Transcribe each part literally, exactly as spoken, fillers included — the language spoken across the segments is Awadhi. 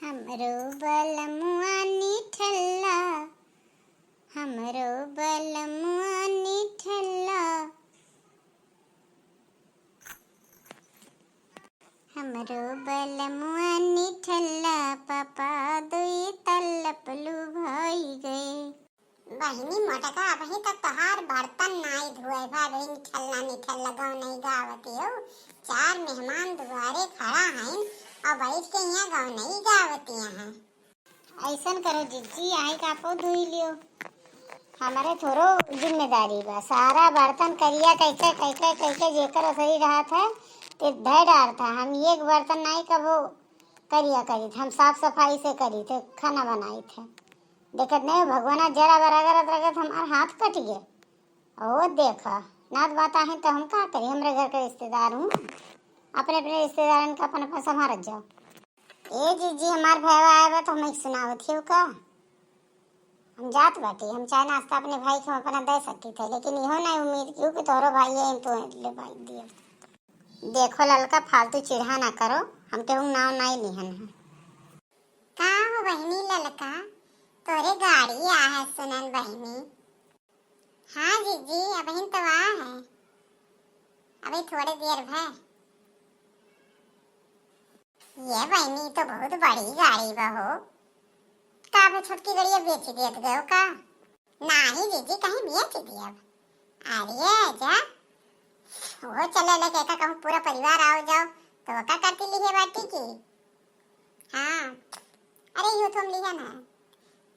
हमरो बलमुआ निठल्ला, हमरो बलमुआ निठल्ला, हमरो बलमुआ निठल्ला, पापा दुई तल्लप लुभाई गए। बहिनी मोटका, अबहीं तक तोहार बर्तन नाई धोए बा, अबहीं निठल्ला निठल्ला गवनई गावत हो। चार मेहमान दुआरे खड़ा हईन और बैठ के यहाँ गवनई गावत हैं। ऐसन करो जिज्जी, आई कापो धोई लियो, हमरे थोड़ो जिम्मेदारी बा। सारा बर्तन करिया कइके कइके कइके जेकर असरी रहत है, ते धै डारत है। हम एक बर्तन नाई कबो करिया करीत, हम साफ सफाई से करीत है, खाना बनाइत है। देखत नहीं भगवाना जरा बरा रगत रगत हमार हाथ कट गए। ओ देखा, नात बात आहे तो हम का करी, हमरे घर के रिश्तेदार हूँ, अपने अपने रिश्तेदारन का अपन अपन संभारत जाओ। ए जीजी, हमार भैया आए बा तो हम एक सुनावत हियो का? हम जात बाटी, हम चाय नाश्ता अपने भाई के हम अपना दे सकी थे, लेकिन इहो नहीं उम्मीद कियो कि तोहरो भाई है तो ले भाई दियो। देखो ललका, फालतू चिढ़ा ना करो, हम केहू नाव नहीं लिहन है। का हो बहिनी ललका, तोरे गाड़ी आ है सुनन बहिनी। हाँ जीजी, अबहिन तो आ है, अभी थोड़े देर भय। ये बहिनी तो बहुत बड़ी गाड़ी बा हो, का बे छोटकी गड़िया बेच देत गयो का? नाही जीजी, कहीं बेच दियब। अरे जा, वो चले लेके का कहूँ पूरा परिवार आओ जाओ, तो का करती लिहे बाटी की? हाँ, अरे यो तो हम लिहे ना,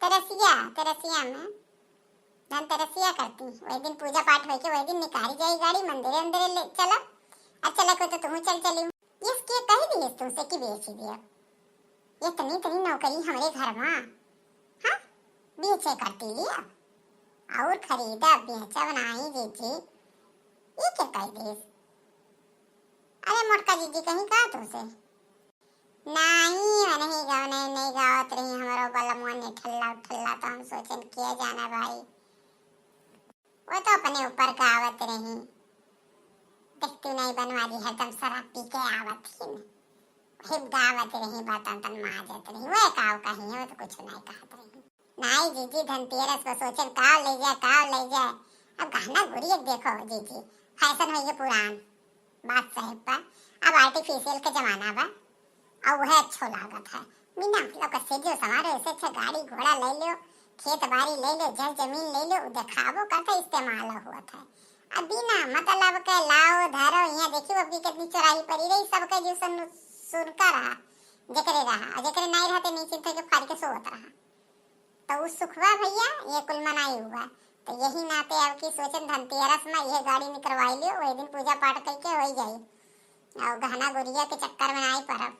तेरसिया, तेरसिया में धनतेरसिया करती, वही दिन पूजा पाठ होइके वही दिन निकारी जाई गाड़ी, मंदिरे अंदरे ले चला। अब चला को तो तुहू चल चली। इसके कह दिए तुमसे कि बेच दिया, इतनी इतनी नौकरी हमरे घर में, हाँ, बेचे करती लिया और खरीदा बेचा बनाई जीजी, ये क्या कह दिए? अरे मोटका जीजी कहीं का तुमसे? नाही, मनही गवने नहीं गावत रही, हमरो बलमुआ निठल्ला उठल्ला, तो हम सोचन किया जाना भाई। वो तो अपने ऊपर गावत रही, देखती नहीं बनवाली हरदम शराब पी के आवत ही न, वही गावत रही, बर्तन तन माजत रही, वो काव कही है, वो तो कुछ नहीं कहत रही। नाई जीजी, धनतेरस को सोचन काव ले जाए, काव ले जाए। अब गहना गुरिया देखो जीजी, फैशन होइगे पुरान। बात सही बा, अब आर्टिफिशियल के जमाना बा, और वह अच्छो लागत है। बिना मतलब का सेजो संवारो, ऐसे अच्छा गाड़ी घोड़ा ले लो, खेत बाड़ी ले लो, जल जमीन ले लो, उ देखाबो करता इस्तेमाल होत है। अब बिना मतलब के लाओ धरो, यहाँ देखियो अब की कितनी चोराही पड़ी रही, सबके जो सुन, सुनका रहा, जेकरे रहा, और जेकरे नहीं रहते नीचे थे के फाड़ के सोवत रहा। तो उ सुखवा भैया, ये कुल मनाई हुआ। तो यही नाते अब की सोचन धनतेरस में यह गाड़ी निकरवाई लियो, वही दिन पूजा पाठ करके हो जाई, और गहना गुरिया के चक्कर में नाई पड़ब।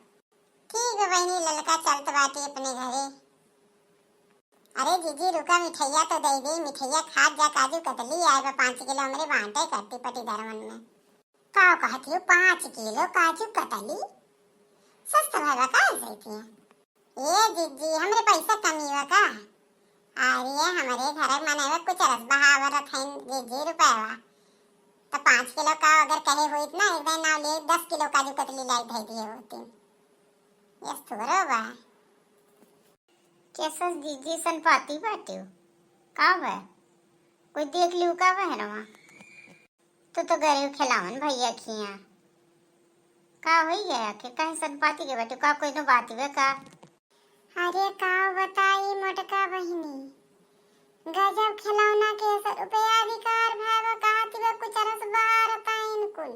ठीक है बहिनी, ललका चलत बाटी अपने घरे। अरे जीजी रुका, मिठैया तो दे दी, मिठैया खात जा, काजू कतली आए बा पाँच किलो, हमरे बांटे करती पटीदारवन में। का कहती हो, पाँच किलो काजू कतली? सस्ता भाई बा का ऐसे थी? ए जीजी, हमरे पैसा कमी बा का? अरे, हमरे घर मनई कुछ रस बहावत हईन जीजी रुपयवा। त पाँच किलो का अगर कहे होइत ना, एक दिन नाव लिए दस किलो काजू कतली लाई धई दिए होती। यस थोरो बा। कैसा जीजी सनपाती बाटियो? का बा? कोई देख लियो का बहनवा? तू तो गरीब खिलावन भैया खिया। का होई है आखिर? काहे सनपाती के बाटे? का कोई नो बात बे का? अरे का बताई मोटका बहिनी, गजब खिलौना के सौ रुपया अधिकार भाव कहत बा, कुछ रस बहारत हईन कुल।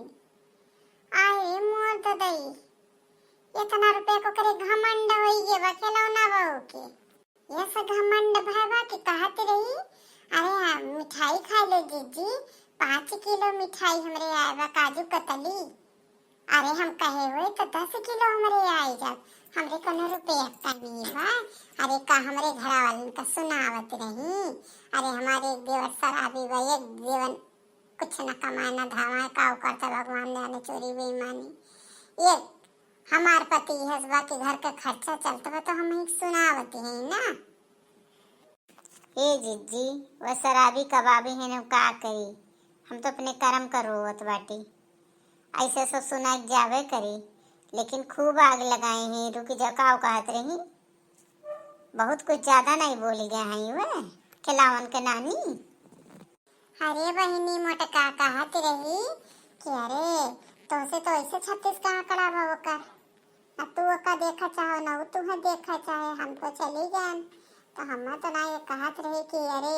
आए मोर ददई, इतना रुपया को करे घमंड होई गे बा खिलौना बहू के। यस घमंड भवा के कहत रही, "अरे, आ, मिठाई खाइ लो जीजी, पाँच किलो मिठाई हमरे आए बा, काजू कतली।" अरे, हम कहे होई तो दस किलो हमरे आइ जात, हमरे कोनो रुपया कमी बा। अरे, का हमरे घरा वालन का सुनावत रही? अरे, हमारे एक देवर शराबी बा, एक देवन कुछ न कमाए न धमाए, का करता भगवान जाने, चोरी बेईमानी। एक हमार पति हसबा के घर का खर्चा चलत बा, तो हम एक सुनावत है ना। ए जिज्जी, वह शराबी कबाबी है न, का करी? हम तो अपने करम का रोवत बाटी। ऐसे सब सुनाई जावे करी, लेकिन खूब आग लगाए हैं। रुकी जा, का कहत रही? बहुत कुछ ज्यादा नहीं बोली गए हैं वे खिलावन के नानी। अरे बहिनी, मोटका कहत रही कि अरे, तोसे तो ऐसे छत्तीस का आंकड़ा बा ओकर। अब तू ओका देखा चाहो ना, उ तुहे देखा चाहे, हम तो चली गए। तो हम तो ना ये कहत रही कि अरे,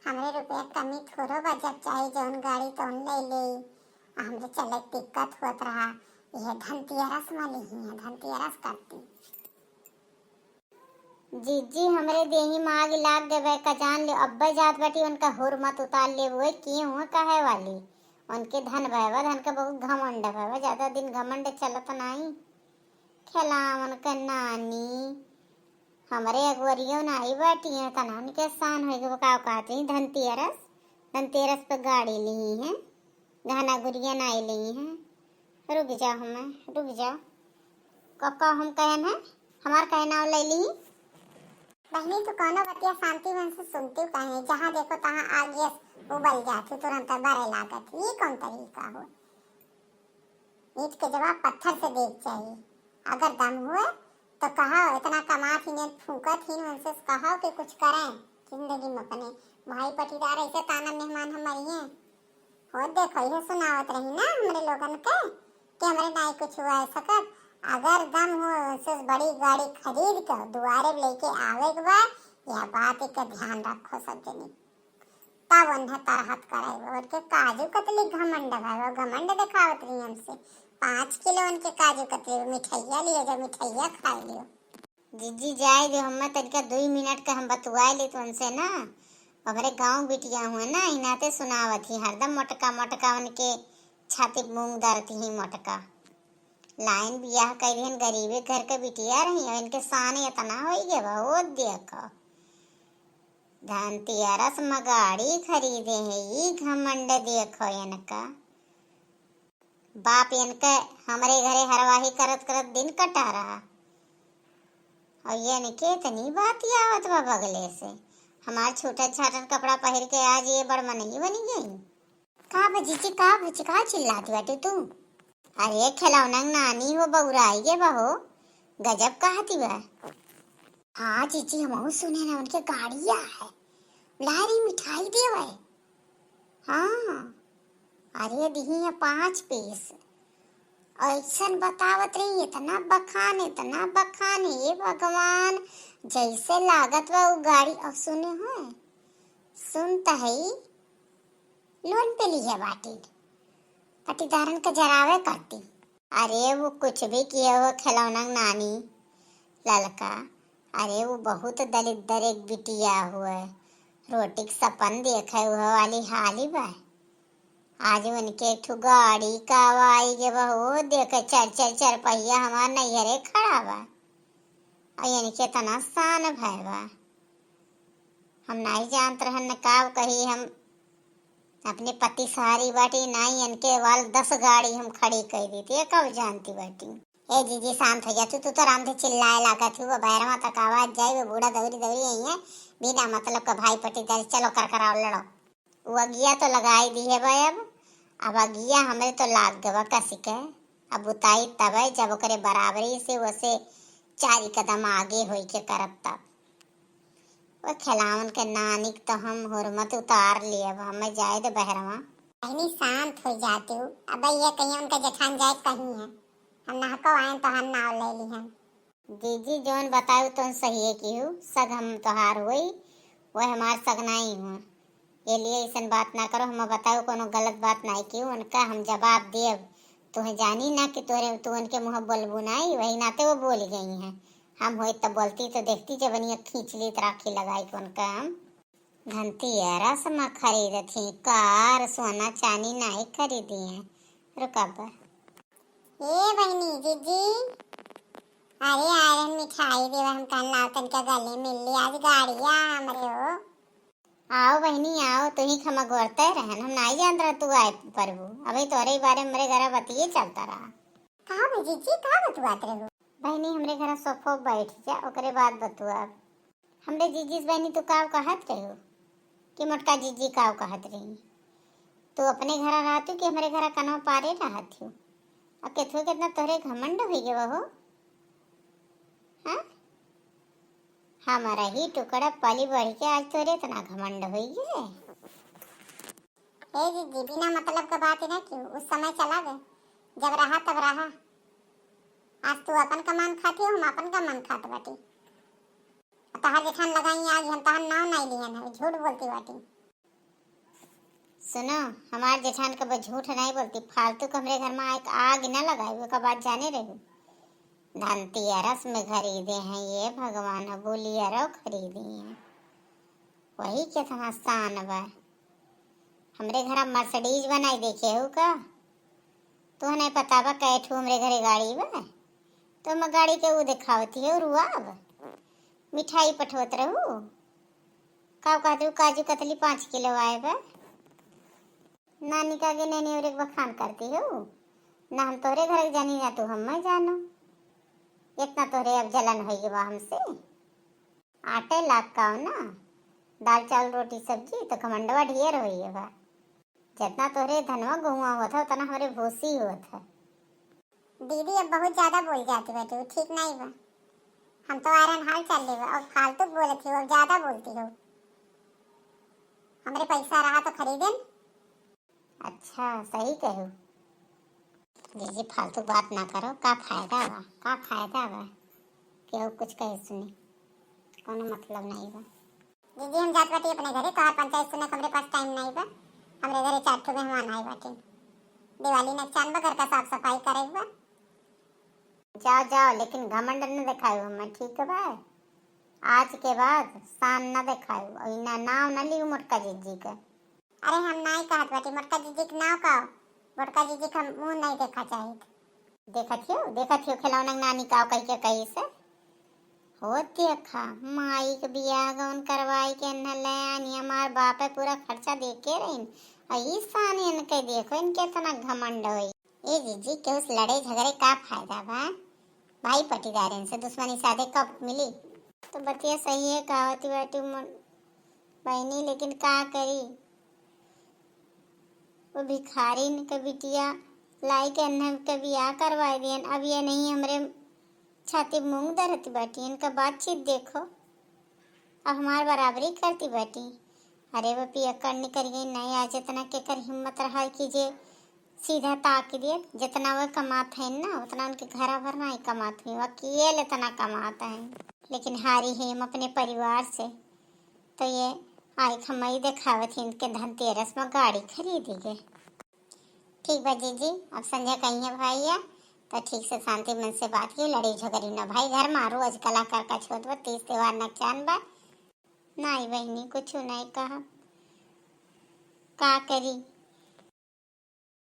हमरे रुपया कमी थोड़ो बा, जब चाहे जौन गाड़ी तौन ले ले। हमरे चले के दिक्कत होत रहा, यह धनतेरस में लिही है, धनतेरस करती। जीजी, हमरे देही में आग लाग गए बा, का जान ले, अब्बे जात बाटी, उनका हुरमत उतार लेबो, के हुआ कहे वाली। उनके धन भय बा, धन का बहुत घमंड भय बा, ज्यादा दिन घमंड चलत नाई। खेलावन के नानी, हमरे अगुवरियो नाई बाटी हैं, तना उनके शान होई गए, का कहत रही, धनतेरस, धनतेरस पे गाड़ी ली हैं। गहना गुरिया नाई ली हैं। रुक जा, हमें रुक जा। का, का हम कहन है? हमार कहना ले ली। बहिनी, तू कौनो बतिया शांति मन से सुनती काहे? जहाँ देखो तहाँ आग गैस उबल जाती, तुरंत बरे लागत। ये कौन तरीका हो? ईंट के जवाब पत्थर से देख चाहिए। अगर दम हुए तो कहो, इतना कमात ही नहीं, फूकत ही नहीं, उनसे कहो कि कुछ करें जिंदगी में अपने। भाई पटीदार ऐसे ताना मेहमान हम मरिए। हो देखो, ये सुनावत रही ना हमरे लोगन के कि हमरे नाई कुछ हुआ है सकत। अगर दम हो, उनसे बड़ी गाड़ी खरीद के दुआरे लेके आवे के बा, यह बात के ध्यान रखो सब जनी। तब उन्हें तरहत करे, उनके काजू कतली घमंड भय, वो घमंड दिखावत रही हमसे। पाँच किलो उनके काजू कतली, मिठाइया लियो, जो मिठाइया खा लियो। जीजी जाए दे, हमें तनिका दुई मिनट का हम बतुआए लेत उनसे ना। हमरे गाँव बिटिया हुए ना, इनाते सुनावत ही, हरदम मोटका मोटका उनके छाती मूंग दरती ही मोटका। लाइन बियाह कर दिहन, गरीबे घर के बिटिया रही, और इनके शान इतना होई गए बा, वो देखो। धनतेरस में गाड़ी खरीदे हैं, ई घमंड देखो इनका। बाप इनके हमरे घरे हरवाही करत करत दिन कटा रहा। और ये इनके इतनी बात आवत बा बगले से। हमार छोटा छाटन कपड़ा पहिर के आज ये बड़ मनई बनी गई। का बा जीजी, का भुची, का चिल्लात बाटे तू? अरे खेलौना नानी हो, बउराई गे बा हो, गजब कहती बा। हाँ जीजी, हमहू सुने ना उनके गाड़िया है, लारी मिठाई देवे। हाँ, अरे दिही है पाँच पीस। ऐसन बतावत रही, इतना बखान, इतना बखान, हे भगवान, जैसे लागत बा उ गाड़ी। और सुने हो, सुन त हई, लोन पे लिए बाटी, पटीदारन के जरावे खाती। अरे वो कुछ भी किए हो खेलौना नानी, ललका, अरे वो बहुत दलिद्दर एक बिटिया हुए, रोटी के सपन देखे हुए वाली हाली बा। आज उनके एक ठो गाड़ी का आई गे बा, वो देखे चार चार चार पहिया हमार नैहरे खड़ा बा। और इनके इतना शान भय बा। हम नाई जानत रहन न का कही, हम अपने पति सहारी बाटी, नाई इनके वाल दस गाड़ी हम खड़ी कर दी थी, कब जानती बाटी। ए जीजी शांत हो जा तू, तू तो आराम से चिल्लाए लागत हूँ, वो बैरवा तक आवाज जाए, वो बूढ़ा दौरी दौरी आई है, बिना मतलब का भाई पटीदार, चलो कर कराओ लड़ो। वो अगिया तो लगाई दी है भाई, अब, अब अगिया हमरे तो लाग गवा कसी के, अब उताई तब है जब ओकरे बराबरी से वसे चारी कदम आगे होई के करब तब। वो खेलावन के नानिक तो हम हुरमत उतार लिए, अब हमें जाए दे बहरवा। बहनी शांत हो जाती हूँ, अब ये कहीं उनका जेठान जाए कहीं है, हम नहको आए तो हम नाव ले ली हैं। जीजी जौन बताऊ तौन सहिए किहू, सग हम तोहार होई, वह हमार सग नाई हुआ। ये लिए ऐसन बात ना करो, हम बताऊ कोनो गलत बात नाई किहू, उनका हम जवाब देब। तुहे जानी ना कि तोहरे, तू उनके मुँह बोलबू नाई, वही नाते वो बोल गई हैं। हम होई तब बोलती तो देखती जबनिया खींच ली तो राखी लगाई के उनका हम। धनतेरस में खरीदत ही कार, सोना चानी नाई खरीदी है। रुका बा। ए बहिनी, जीजी, अरे आयरन मिठाई देवा, हम कहन लाओ तनिका गले मिल ली, आज गाड़िया हमरे हो। आओ बहिनी आओ, तू ही खमा गोरते रहन, हम नाई जानत रह तू आए परबू। अबे तोरे ही बारे में हमरे घरा बतिये चलता रहा। का बा जीजी, का बतुआत रहो? बहिनी हमरे घरा सोफो बैठ जा, ओकरे बाद बतुआ। हमरे जीजी से बहिनी तू का कहत रहो कि मोटका जीजी का कहत रही? तू अपने घरा रहत हो कि हमरे घरा कनवा पारे रहत हो? अब केथुए कितना तोहरे घमंड हो गए हो, हाँ? हमारा ही टुकड़ा पली बढ़ी के आज तोरे इतना घमंड होई गे। ए जीजी, बिना मतलब का बात ही ना क्यों, उस समय चला गए, जब रहा तब रहा। आज तू अपन कमान खाती हो, हम अपन कमान खात बाटी। तहार जेठान लगाई आग, हम तहार नाव नहीं लिहन है, झूठ बोलती बाटी। सुनो, हमार जेठान कबो झूठ नहीं बोलती, फालतू के हमरे घर में आग, आग न लगाई, ओका बात जाने रही। धनतेरस में खरीदे हैं ये भगवान, बोलियरो खरीदे हैं, वही कितना शान बा। हमरे घर Mercedes बनाई देखे हो का? तू नहीं पता बा कै ठू हमरे घरे गाड़ी बा? तो मैं गाड़ी के ऊ देखावती है रुआब, मिठाई पठवत रहू। का कहत रहू, काजू कतली पाँच किलो आए बा। नानी का आगे नैनी और एक बखान करती हो ना, हम तोहरे घर के जानी ना तू हम मैं जानो। इतना तोहरे अब जलन होई बा हमसे। आटे लाग का हो ना, दाल चावल रोटी सब्जी तो घमंडवा ढेर होई बा। जितना तोहरे धनवा गहुआ होत है उतना हमरे भूसी होत है। दीदी अब बहुत ज्यादा बोल जाती बाटी, वो ठीक नहीं बा। हम तो आयरन हाल चल लेबा और फालतू बोलत हो, अब ज्यादा बोलती हो। हमरे पैसा रहा तो खरीदेन। अच्छा, सही कहू। जीजी, फालतू बात ना करो, का फायदा बा, का फायदा बा? केहू कुछ कहे सुनी, कोनो मतलब नहीं बा। जीजी, हम जात बाटी अपने घरे, तोहार पंचायत सुने के हमरे पास टाइम नहीं बा। हमरे घरे चार ठो मेहमान आए बाटे। दिवाली नकचान बा, घर का साफ सफाई करे के बा। जाओ, जाओ, लेकिन घमंड न दिखाओ हमें, ठीक बा? आज के बाद शान न दिखाओ, और ना नाम न लियो मोटका जीजी का। अरे, हम नाई कहत बाटी, मोटका जीजी के नाव का, मोटका जीजी के हम मुंह नहीं देखा चाहित। देखत हियो, देखत हियो, खिलौना के नानी का कही के कही से। हो देखा, माई के बियाह गौन करवाई के एन्ने ले आनी, हमार बापे पूरा खर्चा दे के रहीन। और ई सानी इनके देखो, इनके इतना घमंड होई। ए जीजी, केहू से लड़े झगड़े का फायदा बा? भाई पटीदारन से दुश्मनी साधे कब मिली? तो बतिया सही है, कहावती बाटी मन बहनी, लेकिन का करी? वो भिखारिन के बिटिया लाई के अन्हन के बियाह करवाए दियन। अब ये नहीं हमरे छाती मूंग दरती बाटी, इनका बातचीत देखो, अब हमार बराबरी करती बाटी। अरे वो पियक्कड़ निकल गई, नहीं आज इतना केकर हिम्मत रहा कि जे सीधा ताक दिए, जितना वो कमात है ना, उतना उनके घरा भर नहीं कमात हुई, वो अकेले इतना कमात है। लेकिन हारी है हम अपने परिवार से, तो ये आई खमई देखावत ही इनके धनतेरस में गाड़ी खरीदी गए। ठीक बा जीजी, अब संझा कहीं है भैया, तो ठीक से शांति मन से बात की, लड़ी झगड़ी ना भाई घर में। रोज कलाकार का छोट बा, तीज त्योहार नकचान बा। नहीं बहनी, कुछ नहीं कहा, का करी,